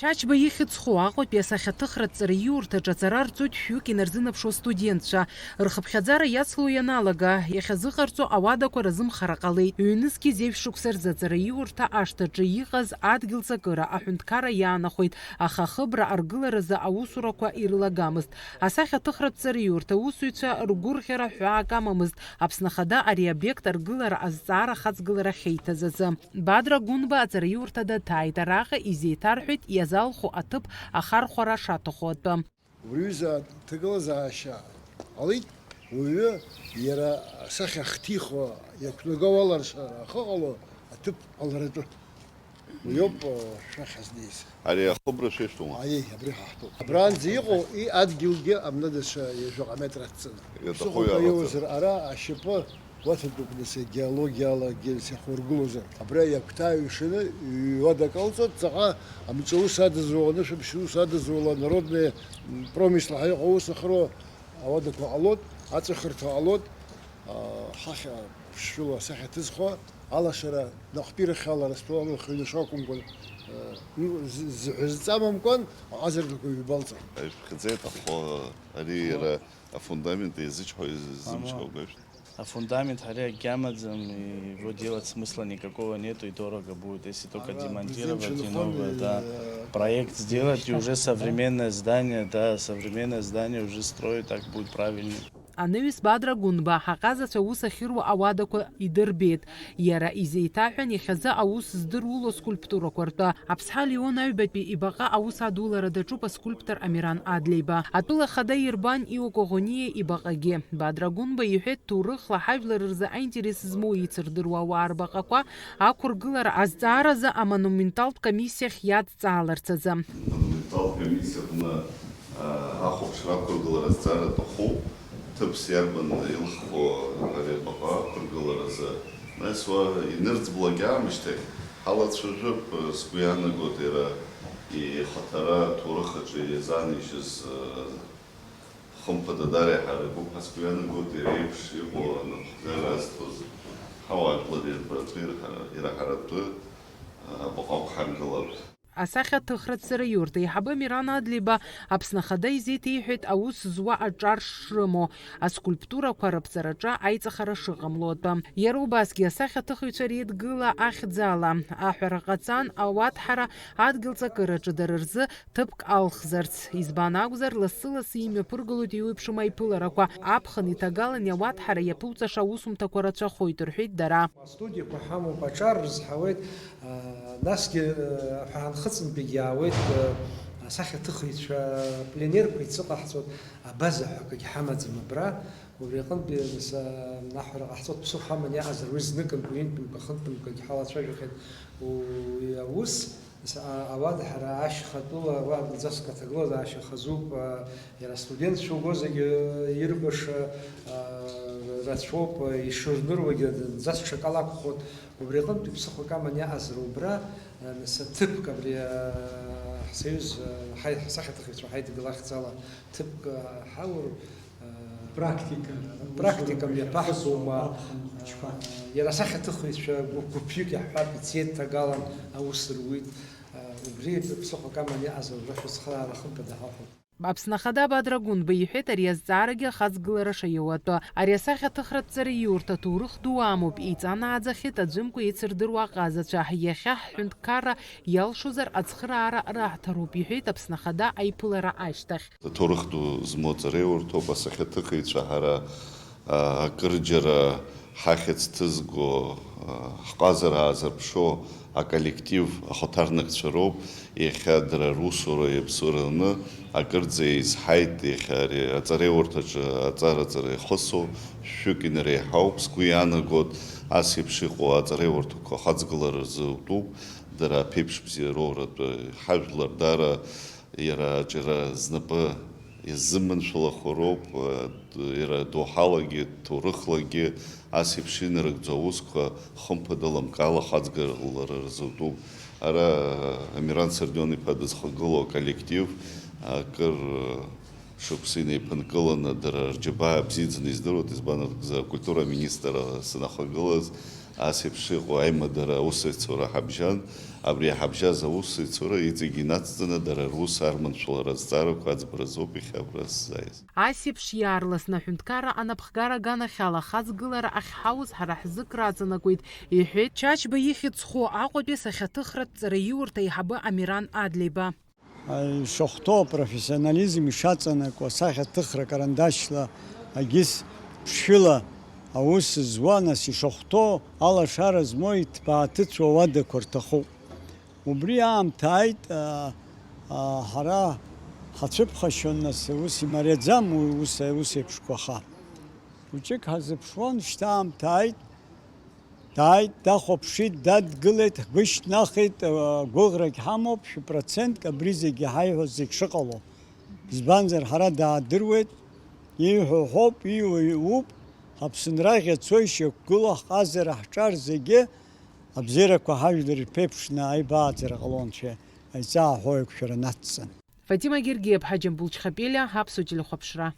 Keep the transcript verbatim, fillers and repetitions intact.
Чачба ихьӡ зху Аҟәатәи асахьаҭыхратә ҵараиурҭаҿы аҵара рҵоит шәҩык инарзынаԥшуа студентцәа. Рхыԥхьаӡара иацло ианалага, иахьазыҟарҵо ауадақәа разымхара ҟалеит. Ҩнызқьи зеижә шықәса рзы аҵараиурҭа ашҭаҿы иҟаз адгьыл ҵакыра аҳәынҭқарра иаанахәеит, аха ахыбра аргыларазы аусурақәа ирылагамызт. Асахьаҭыхратә ҵараиурҭа аусзуҩцәа ргәырӷьара ҳәаак амамызт, Аԥсны Ахада ари аобиект аргылара азҵаара ахаҵгылара ахьеиҭаз азы. Бадра Гәынба аҵараиурҭа даҭааит, араҟа изеиҭарҳәеит иазалху аҭыԥ ахархәара шаҭаху атәы. Убри аҩыза аҭагылазаашьа ҟалеит, уаҩы иара асахьа ахҭихуа иақәнаго аларшара ахьыҟало аҭыԥ ҟаларатәы. Уи ауп, э, шәахь ҳазнеиз. Ари ахыбра шәышәҭома? Аиеи, абри ҳаҳтәуп. Абранӡа иҟоу и адгьылгьы амнадацәа ҩажәаҟа метр ацҵаны. Иаҭаху ԥсыхәақәа иаҟаҵа. Иоуазар ара ашьапы уаҭатәуп, нас, геологиалагьы сахьургылозар. Абра иагәҭаҩшаны ҩуадак алҵуеит, ҵаҟа амҿы ус адызуа, анышәаԥшь ус адызуала, народные, м, промысл ҳәа иҟоу ус ахыруа ауадақәа ҟалоит, аҵәахырҭа ҟалоит, а, ҳахьа ԥшшәыла асахьа ҭызхуа, алашара наҟтәирахь алара зҭоу амҩахыҩнаша акәымкәан, а, ну, з-, зҳәа зҵамамкәан, аҟазаргақәа ҩбалҵон. Ишәхьӡеит ахәы, ари иара афундамент еизычҳауа, изымчҳауа гәышәҭ. Афундамент ҳара акгьы амаӡам, и-, его делать смысла никакого нету, и дорого будет, если только демонтировать и новое, да. Проект сделать, и уже современное здание, да, современное здание уже строить, так будет правильнее. Анаҩс Бадра Гәынба аҟазацәа аус ахьыруа ауадақәа идырбеит. Иара изеиҭаҳәан, иахьазы аус здыруло скульптурақәа ртәы. Аԥсҳа Леон аҩбатәи ибаҟа аус адулара даҿуп аскульптор Амиран Адлеиба. Атәыла ахада Ербан Иоко Ӷониа ибаҟагьы. Бадра Гәынба иҳәеит, ҭоурыхла ҳажәлар рзы аинтерес змоу еицырдыруа ауаа рбаҟақәа ақәыргылара азҵааразы амонументалтә комиссиахь иадҵааларц азы. Амонументалтә комиссиа аҟны, а, ахәаԥшра ақәыргылара азҵаара аҭахуп. Ҭыԥс иарбан илххо ари абаҟа ақәыргыларазы? Нас уа инырӡблак аамышьҭахь ҳалацәажәап, сгәы иаанагоит, иара ихаҭара аҭоурых аҿы иазааныжьыз, хымԥада, дара иаҳаракуп ҳәа сгәы иаанагоит, иара иеиԥш иҟоу анапхгара азҭоз ҳауаажәлар ирбаратәы, ираҳаратәы абаҟа ақәҳаргылап. Асахьаҭыхратә ҵараиурҭа аиҳабы Миран Адлеиба Аԥсны Ахада изеиҭеиҳәеит аус зуа аҿар шрымоу, аскульптурақәа рыԥҵараҿы аиҵахара шыҟамло атәы. Иара убасгьы асахьаҭыхыҩцәа реидгыла ахьӡала аҳәара ҟаҵан, ауаҭҳара адгьыл ҵакыраҿы дара рзы ҭыԥк алхзарц. Избан акәзар, лассы-лассы имҩаԥыргылоит еиуеиԥшым аиԥыларақәа. Аԥхын иҭагалан иауаҭҳара иаԥуҵаша аусумҭақәа рацәахоит, рҳәеит дара. Астудиақәа ҳамоуп, аҿар рызҳауеит, а, насгьы, а, ҳәа ҳанхыҵынтәигьы иаауеит, а, асахьаҭыхыҩцәа пленерқәа иацы ҟаҳҵоит, абаза ҳәа акгьы ҳамаӡам абра. Убри аҟынтәи, нас, а, аҳәара ҟаҳҵоит, ԥсыхәа аман иаҟазар, уи зныкымкәа, ҩынтәымкәа, хынтәымкәагьы ҳалацәажәахьеит уи аус. Нас, а, ауада ҳара ашьхатәыла, уа наӡаск аҭагылазаашьа хазуп, а, иара астудентцәа уго зегьы иркәаша, а, рацәоуп, а, ишырныруагьы наӡаск ҽакала акәхоит. Убри аҟынтәи ԥсыхәак аман иаҟазар убра, а, нас аҭыԥк абри, а, ҳсоиуз, а, ҳаи-, ҳсахьаҭыхыҩцәа ҳаидгыла ахьӡала ҭыԥк, а, ҳаур, Практика. Практика мҩаԥаҳгома, аԥхын хәыҷқәа. Иара асахьаҭыхыҩцәа гәыԥ-, гәыԥҩык иаҳҳәап, ицеит, ҭагалан аус руит. Убри ԥсыхәак аман иаҟаз аура шәыцхраара хымԥада ҳалҳәоит. Аԥсны Ахада Бадра Гәынба иҳәеит, ари азҵаарагьы ахаҵгылара шаиуа атәы. Ари асахьаҭыхратә ҵараиурҭа ҭоурых ду амоуп, еиҵанааӡахьеит аӡәымкәа еицырдыруа аҟазацәа. Иахьа ҳҳәынҭқарра иалшозар, ацхыраара раҳҭароуп, иҳәеит Аԥсны Ахада аиԥылара ашьҭахь. Ҭоурых ду змоу ҵараиурҭоуп, асахьаҭыхыҩцәа ҳара, а, акырџьара ҳахьӡ ҭызго, а, ҳҟазара аазырԥшуа аколлектив ахаҭарнакцәа роуп. Иахьа дара русура иаԥсуа раны акырӡа еизҳаит, иахьа ари аҵараиурҭаҿы аҵара-ҵара ихысу шәҩык инареиҳауп. Сгәы иаанагоит, ас еиԥш иҟоу аҵараиурҭақәа ахаҵгылара рзы утәуп, дара аԥеиԥш бзиа роуратәы ҳажәлар дара Иара аҿиара знапы иазыманшәалахо роуп, иара доуҳалагьы, ҭоурыхлагьы ас еиԥш инарыгӡо аусқәа хымԥада лымкаала ахаҵгылара рзутәуп. Ара Амиран Сардион-иԥа дызхагылоу аколлектив акыр шықәса инеиԥынкыланы дара рџьабаа бзиаӡаны издыруеит, избан акәзар, акультура аминистрра санахагылаз, Ас еиԥш иҟоу аимадара аусеицура ҳабжьан, абри иҳабжьаз аусеицура иҵегь инацҵаны дара рус арманшәалара азҵаарақәа аӡбаразоуп иахьа абра сзааиз. Ас еиԥш иаарласны аҳәынҭқарра анапхгара аганахьала ахаҵгылара ахьҳауз ҳара ҳзы краҵанакуеит, иҳәеит Чачба ихьӡ зху Аҟәатәи асахьаҭыхратә ҵараиурҭа аиҳабы Амиран Адлеиба. Ишахәҭоу апрофессионализм ишаҵанакуа, асахьаҭыхра карандашьла, агьыс ԥшшәыла аус зуа, нас ишахәҭоу алашара змоу иҭбааҭыцәу ауадақәа рҭахуп. Убри аамҭа ааит, а, а, ҳара ҳацәыԥхашьон, нас ус имариаӡам уи ус, ус еиԥшқәа аха. Хәыҷык ҳазыԥшуан, шьҭа аамҭа ааит, дааит, дахәаԥшит, дадгылеит, ҳгәы шьҭнахит, а, гәыӷрагь ҳамоуп, шәпроцентк абри зегьы ҳаиҳәо зегь шыҟало. Избанзар, ҳара даадыруеит, ииҳәо ҳәоуп, ииуа иуп, ҳаԥсынра ӷьацо ишьақәгылоу ҳҟазара ҳҿар зегьы абзиарақәа ҳажәлар ирԥеиԥшны аибааӡара ҟалон, Анцәа аиҵааҳәа еиқәшәара нацҵан. Фатима Гергиаԥҳа, Џьамбул Чхапелиа, Аԥсуа телехәаԥшра.